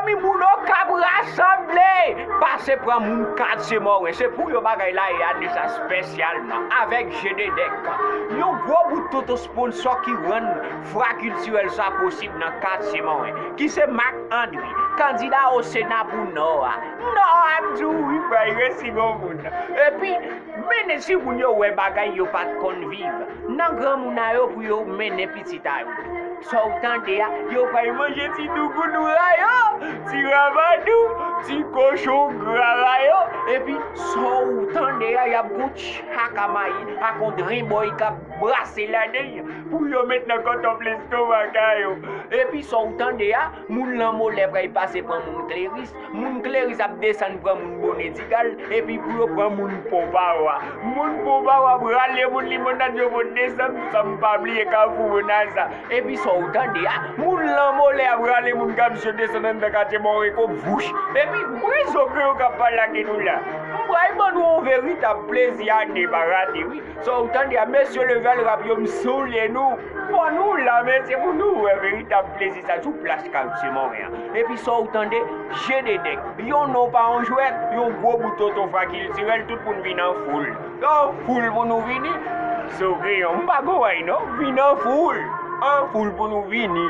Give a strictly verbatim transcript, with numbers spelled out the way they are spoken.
Mi moun Okap rasanble! Pase pran moun katye Mòren. Se pou yo bagay la ye a deja espesyalman avèk Jededèk. Yon gwo bout tonton sponsò ki rann fwa kiltirèl sa posib nan katye Mòren, ki se Marc Andry, kandida o Sena pou Nò a. Nò a, m di w wi, bra, li resi gon moun. Epi, mennen si moun yo wè bagay yo pa t konn viv. Nan granmoun a yo pou yo mennen pitit a yo. Sa w tande a, yo pral manje ti doukounou a yo, ti rapadou, ti kochon gra a yo. Epi, sa w tande a, y ap gon tchaka mayi ak on drenbòy k ap brase ladan l pou yo met nan kòtòf lestomak a yo. Epi, sa w tande a, moun Lanmolè pral pase pran moun Kleris. Moun Kleris ap desann pran moun Bonedigal, epi pou yo pran moun Ponpawa. Moun Ponpawa ap rale moun Limonad yo pou desann, san m pa bliye Kafou Bonaza. Epi sa w tande a, moun Lanmolè ap rale moun Kap Syo desann anndan katye Mòreko, vouch. Epi, Brezo Kreyo k ap pale ak nou la. M pral ban nou yon veritab plezi a ne pa rate, wi. Sa w tande a, mesye Level Rap yo, m soule nou. Fò nou la, mesye, pou nou wè veritab plezi sa sou plas katye Mòren an. Epi sa w tande, Jededèk, yon non pa yon jwèt, yon gwo bout tonton fwa kiltirèl, tout moun vin an foul. An foul pou nou vini. Sou Kreyon, m pa gon way non, vin an foul. An foul pou nou vini.